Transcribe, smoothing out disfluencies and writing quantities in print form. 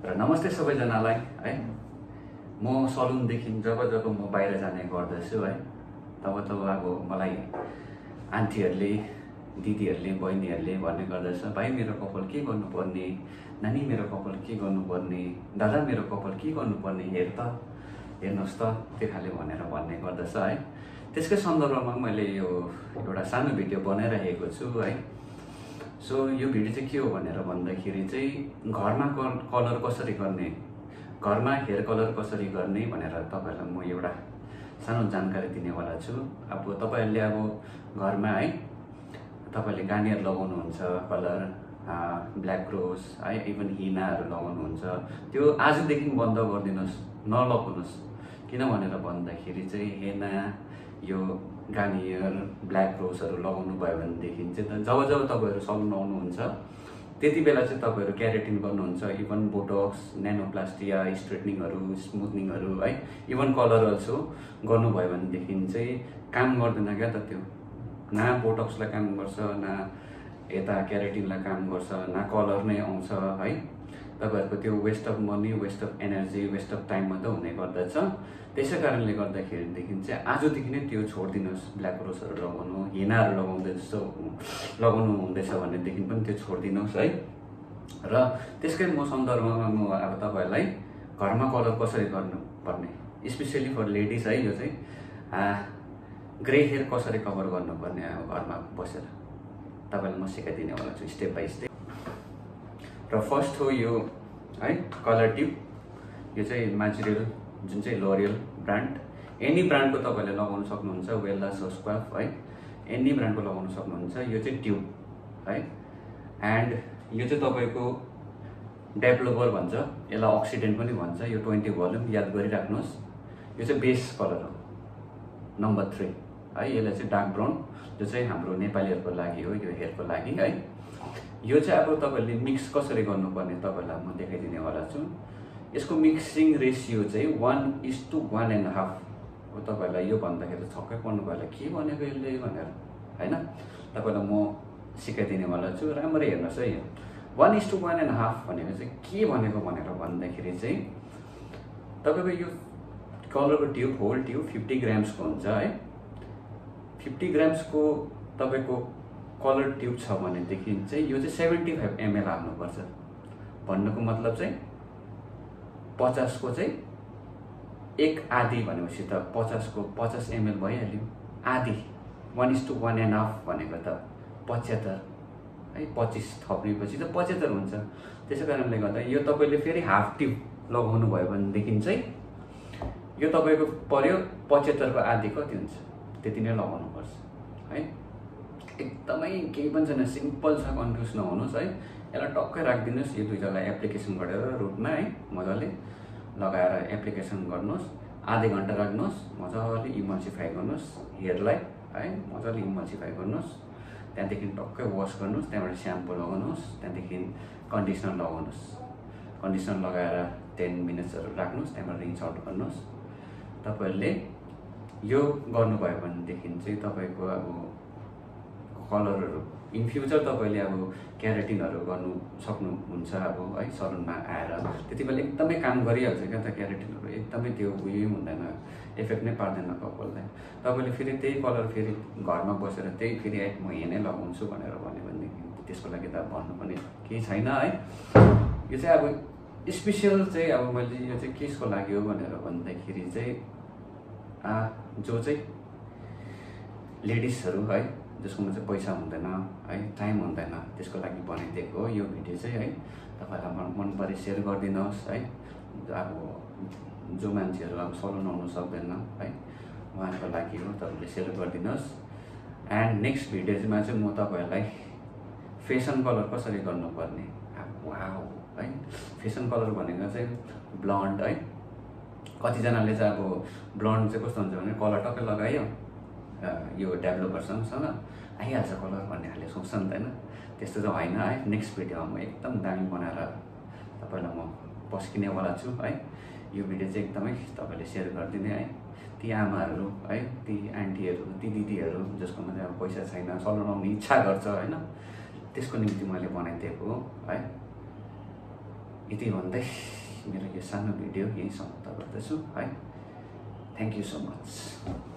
र नमस्ते सबैजनालाई है। म सलुनदेखि जब म बाहिर जाने गर्दछु है, तब अब मलाई आन्टीहरूले, दिदीहरूले, बहिनीहरूले भन्ने गर्दछ, भाइ मेरो कपाल के गर्नुपर्ने, नानी मेरो कपाल के गर्नुपर्ने, दादा मेरो कपाल के गर्नुपर्ने, हेर्नुहोस् त, त्यो खाले भनेर भन्ने गर्दछ है। त्यसकै सन्दर्भमा मैले यो एउटा सानो भिडियो बनाइरहेको छु है। सो यो भिडियो चाहिँ के हो भनेर भन्दाखेरि चाहिँ घरमा कलर कसरी गर्ने, घरमा हेयर कलर कसरी गर्ने भनेर तपाईहरुलाई म एउटा सानो जानकारी दिनेवाला छु। अब तपाईहरुले अब घरमा है तपाईले गार्नियर लगाउनुहुन्छ कलर, ब्ल्याक रोज है, इभन हिनाहरू लगाउनुहुन्छ, त्यो आजदेखि बन्द गरिदिनुस्, नलगाउनुस्। किन भनेर भन्दाखेरि चाहिँ हेना यो गार्नियर ब्ल्याक रोजहरू लगाउनु भयो भनेदेखि चाहिँ जब तपाईहरु सलुन आउनुहुन्छ त्यति बेला चाहिँ तपाईहरु क्याराटिन गर्नुहुन्छ, इभन बोटक्स, न्यानोप्लास्टिया, स्ट्रेटनिङहरू, स्मुथनिङहरू है, इभन कलर अल्सो गर्नुभयो भनेदेखि चाहिँ काम गर्दैन क्या त। त्यो ना बोटक्सलाई काम गर्छ, ना यता क्याराटिनलाई काम गर्छ, ना कलर नै आउँछ है। तपाईहरुको त्यो waste of money, waste of energy, waste of time मात्र हुने गर्दछ। त्यसै कारणले गर्दाखेरिदेखि चाहिँ आजदेखि नै त्यो छोडिदिनुस्। ब्ल्याक रोजहरू लगाउनु, हिनाहरू लगाउनु हुँदैछ भनेदेखि पनि त्यो छोडिदिनुस् है। र त्यसकै म सन्दर्भमा म अब तपाईहरुलाई घरमा कलर कसरी गर्नुपर्ने, स्पेशली फर लेडिज है, यो चाहिँ ग्रे हेयर कसरी कभर गर्नुपर्ने अब घरमा बसेर तपाईलाई म सिकाइदिने वाला छु स्टेप बाइ स्टेप। र फर्स्ट हो यो है कलर ट्युब। यो चाहिँ म्याचुरल जुन चाहिँ लोरियल ब्रान्ड, एनी ब्रान्डको तपाईले लगाउन सक्नुहुन्छ, वेल्ला, सोस्क्वाफ है, एनी ब्रान्डको लगाउन सक्नुहुन्छ। यो चाहिँ ट्युब है, एन्ड यो चाहिँ तपाईको डेभलपर भन्छ, यसलाई अक्सिडेन्ट पनि भन्छ। यो 20 भोल्युम याद गरिराख्नुहोस्। यो चाहिँ बेस कलर हो नम्बर 3 है। यसलाई चाहिँ डार्क ब्राउन, जो चाहिँ हाम्रो नेपालीहरुको लागि हो, यो हेयरको लागि है। यो चाहिँ अब तपाईले मिक्स कसरी गर्नुपर्ने तपाईलाई म देखाइदिने वाला छु। यसको मिक्सिङ रेसियो चाहिँ 1:1.5 हो। तपाईलाई यो भन्दाखेरि छक्कै पर्नु भयो, के भनेको यसले भनेर हैन। तपाईलाई म सिकाइदिने वाला छु, राम्ररी हेर्नुस् है। यो 1:1.5 भनेको चाहिँ के भनेको भनेर भन्दाखेरि चाहिँ तपाईको यो कलरको ट्युब, होल ट्युब 50 ग्राम्सको हुन्छ है। 50 ग्राम्सको तपाईको कलर ट्युब छ भनेदेखि चाहिँ यो चाहिँ 75 ml हाल्नुपर्छ। भन्नुको मतलब चाहिँ 50 को चाहिँ 1/2 भनेपछि त 50 को 50 ml भइहाल्यो। आधी 1:1.5 भनेको त 75 है, 25 थप्नेपछि त 75 हुन्छ। त्यसै कारणले गर्दा यो तपाईले फेरि हाफ ट्युब लगाउनु भयो भनेदेखि चाहिँ यो तपाईको पर्यो 75 को आधी कति हुन्छ, त्यति नै लगाउनु पर्छ है। एकदमै केही पनि छैन, सिम्पल छ, कन्फ्युज नहुनुस् है। यसलाई टक्कै राखिदिनुस्। यो दुईटालाई एप्लिकेसन गरेर रुटमा है मजाले लगाएर एप्लिकेसन गर्नुस्। आधे घण्टा राख्नुस्, मजाले इमल्सिफाई गर्नुस् हेयरलाई है, मजाले इमल्सिफाई गर्नुस्। त्यहाँदेखि टक्कै वास गर्नुस्, त्यहाँबाट स्याम्पू लगाउनुस्, त्यहाँदेखि कन्डिसनर लगाउनुस्। कन्डिसनर लगाएर 10 मिनट्सहरु राख्नुस्, त्यहाँबाट रिन्स आउट गर्नुस्। तपाईहरुले यो गर्नुभयो भनेदेखि चाहिँ तपाईको अब कलरहरु इन फ्युचर तपाईले अब क्याराटिनहरु गर्नु सक्नुहुन्छ अब है। सलुनमा आएर त्यतिबेला एकदमै काम गरिहाल्छ क्या त क्याराटिनहरु, एकदमै त्यो उयो हुँदैन, इफेक्ट नै पार्दैन कपाललाई। तपाईले फेरि त्यही कलर फेरि घरमा बसेर त्यही फेरि म यही नै लगाउँछु भनेर भन्यो भनेदेखि त्यसको लागि त भन्नु पनि केही छैन है। यो चाहिँ अब स्पेशल चाहिँ अब मैले यो चाहिँ केसको लागि हो भनेर भन्दाखेरि चाहिँ जो चाहिँ लेडिजहरु है, जसकोमा चाहिँ पैसा हुँदैन है, टाइम हुँदैन, त्यसको लागि बनाइदिएको हो यो भिडियो चाहिँ है। तपाईलाई मन परे शेयर गरिदिनुहोस् है। अब जो मान्छेहरु अब सलुन आउन सक्दैन है, उहाँहरुको लागि हो, तपाईले शेयर गरिदिनुहोस्। एन्ड नेक्स्ट भिडियोमा चाहिँ म तपाईहरुलाई फेसन कलर कसरी गर्नुपर्ने, वाउ है। फेसन कलर भनेको चाहिँ ब्लन्ड है। कतिजनाले चाहिँ अब ब्लन्ड चाहिँ कस्तो हुन्छ भने कलर टक्कै लगायो, यो डेभलपरसँग आइहाल्छ कलर भन्ने खाले सोच्छ नि त हैन। त्यस्तो चाहिँ होइन है। नेक्स्ट भिडियोमा म एकदम दामी बनाएर तपाईलाई म पस्किनेवाला छु है। यो भिडियो चाहिँ एकदमै तपाईले शेयर गरिदिने है। ती आमाहरू है, ती आन्टीहरू, ती दिदीहरू जसकोमा चाहिँ अब पैसा छैन, सलुन आउने इच्छा गर्छ हैन, त्यसको निम्ति मैले बनाइदिएको हो है। यति भन्दै मेरो यो सानो भिडियो यही समाप्त गर्दछु है। Thank you so much.